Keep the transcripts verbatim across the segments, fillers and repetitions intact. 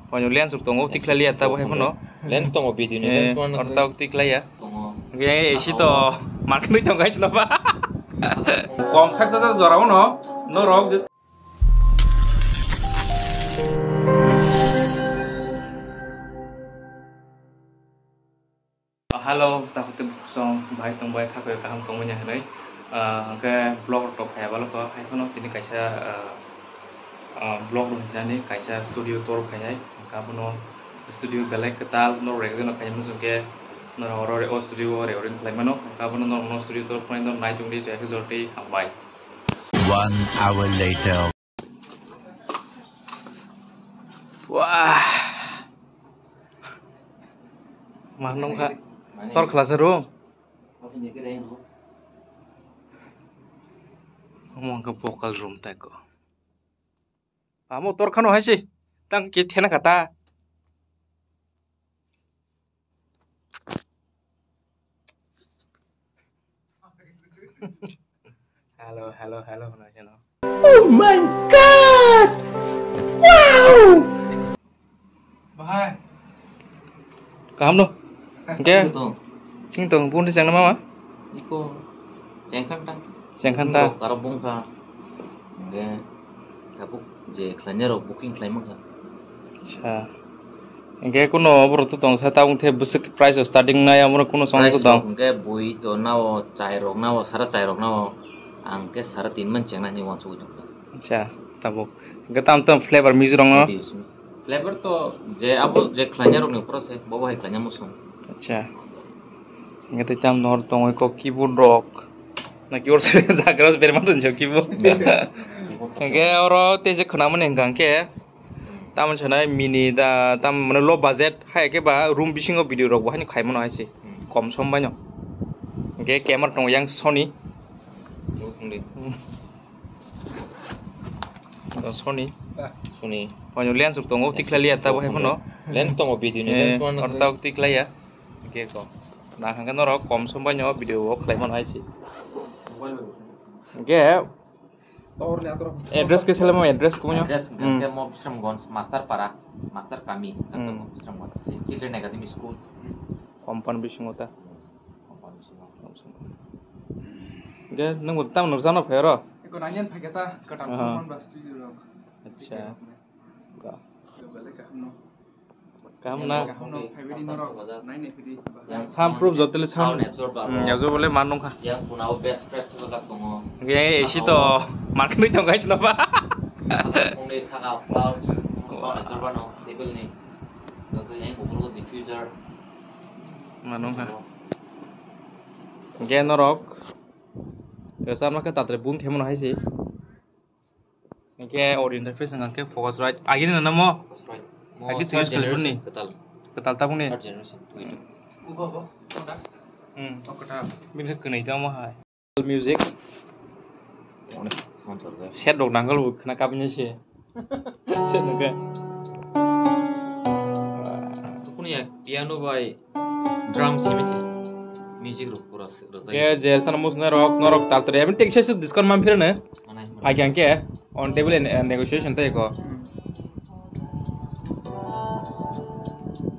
Oyo lens rok tongo, tikhlai liya tabo hai phano. Lens tongo, video ni lens wan. Oro tabo tikhlai ya. Tongo. Ge isi to marknwi tongo guys no ba. Kom sak sak jora uno, norok this. Hello, takhuk tei bukhuk song bai tong bai kha khe kaham tong manya hinwi. Ah, hwnkhe vlog rok tok phaiya balo kho, hai phano tini kaisa, ah, ah, vlog rok hinjani kaisa studio tour khainai. Hwnkhe abono studio belai kwtal norok recording no khainai muchung khe norok oro o studio o recording khlai mano. Hwnkhe abono norok no studio tour phunai norok nai tongdi, jai khe jor tei hambai. One hour later. Wah. Mak nung kha. Tor khlasa room. Omo hwnkhe vocal room tai ko. Amo tor khano hai se. Tang ke thena kha ta. Hello, hello, hello, hello, hello. Oh my God! Wow! Bahai. Kaham no? Hwnkhe? Thing tong. Thing tong, bun chengna mama? Iko chengkhan ta. Chengkhan ta. Bung rok aro bung kha. Hwnkhe tabuk je khlainai rok booking khlai mankha. Acha. Hwnkhe kuno borok to tong sa tabuk the bwswk price o starting nai amo kuno song price to tong. Rok hwnkhe bui to nao chai rok nao sara chai rok nao. Ang khe sara tin man chengna hinwi uansugwi tongkha. Acha, tabuk. Hwnkhe tam tam flavor music rok no. Flavor to je abo je khlainai rok ni upor se, bo bo hai khlainai muchung. Acha. Hwnkhe tei tam nor tongwi kok keyboard rok. Na keyboard se jagra se berma tong keyboard. Keyboard se. Hwnkhe oro tei se khwnamani hwnkha hwnkhe. Tamoni sanai mini da tam mane low budget hai khe ba room bisingo video rok bo haino khai mano hai se. Hmm. Kom som baino. Hwnkhe camera tongo yang Sony. Bo phung di. Hmm. To Sony. Sony. Oyo lens rok tongo, tikhlai liya tabo hai phano. Lens tongo, video ni lens wan. Oro tabo tikhlai ya. Hwnkhe ko. Na hwnkhe norok kom som baino video o khlai mano hai se. Hwnkhe address khe selemo, address kumo. Address hwnkhe mo Bisramganj Master Para, Master Kami, Bisramganj. Children Academy School. Compound bisingo ta. Compound bisingo. Hwnkhe nwng bo tamo nwrwkjakno phai oro? Eko nangyan phai khe ta, kwtal phone ba studio rok. Acha. Belai kaham no. Kaham na? Kaham no, phai bidi norok, nai nai bidi. Sound proof jotole sound. Sound absorber. Hmm, absorber le man nungkha. Yang punao best track thibajak tongo. Yang A C to marknwi tong guys no ba. Ongni saka sound absorber no, table ni. Bagwi yang buphuru diffuser. Man nungkha. Hwnkhe norok. Sama khe tatle bung khemo no hai se. Hwnkhe audio interface hwnkha khe Focusrite. Agini na mo? Focusrite. Mo agi third singles generation ni. Kwtal. Kwtal tabuk ni. Third generation. Ubo, ubo. Hmm. O kwtal. Bini khe kwnwi tamo hai. Music. Sound charger. Set rok nangol bo khna kabini se. Set nangkhe. Kuni ya piano bai. Drum simi si. Music rok pura se-, rwjak. Ke je sana musna rok, norok tal tare. Even text se discount man phirne. Manai, manai. Phai khe ang ke on table and, and negotiation tai ko. Hmm.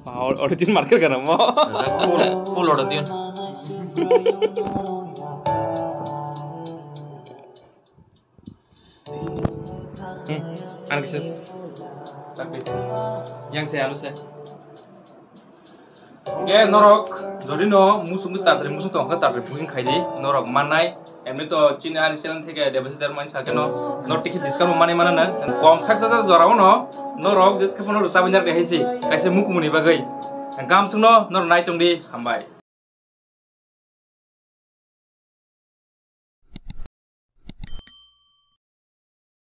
Ah, auto tune market kana mo. Rwjak full, full auto tune. Hmm, ano kisa s-, tapi yang saya anu saya. Oke, norok, jodi no musuk ni tatri musuk tongkha tatri booking khaidi, norok manai, emni to chini ani channel theke Debashish Dharma ni sakhe no, norok tikhe discount manai mana na, kom sak sak jora uno, norok jeske phone rwsa binyar kaisa si, kaisa mukumuni bagwi, gam sungno, norok nai tongdi, hambai.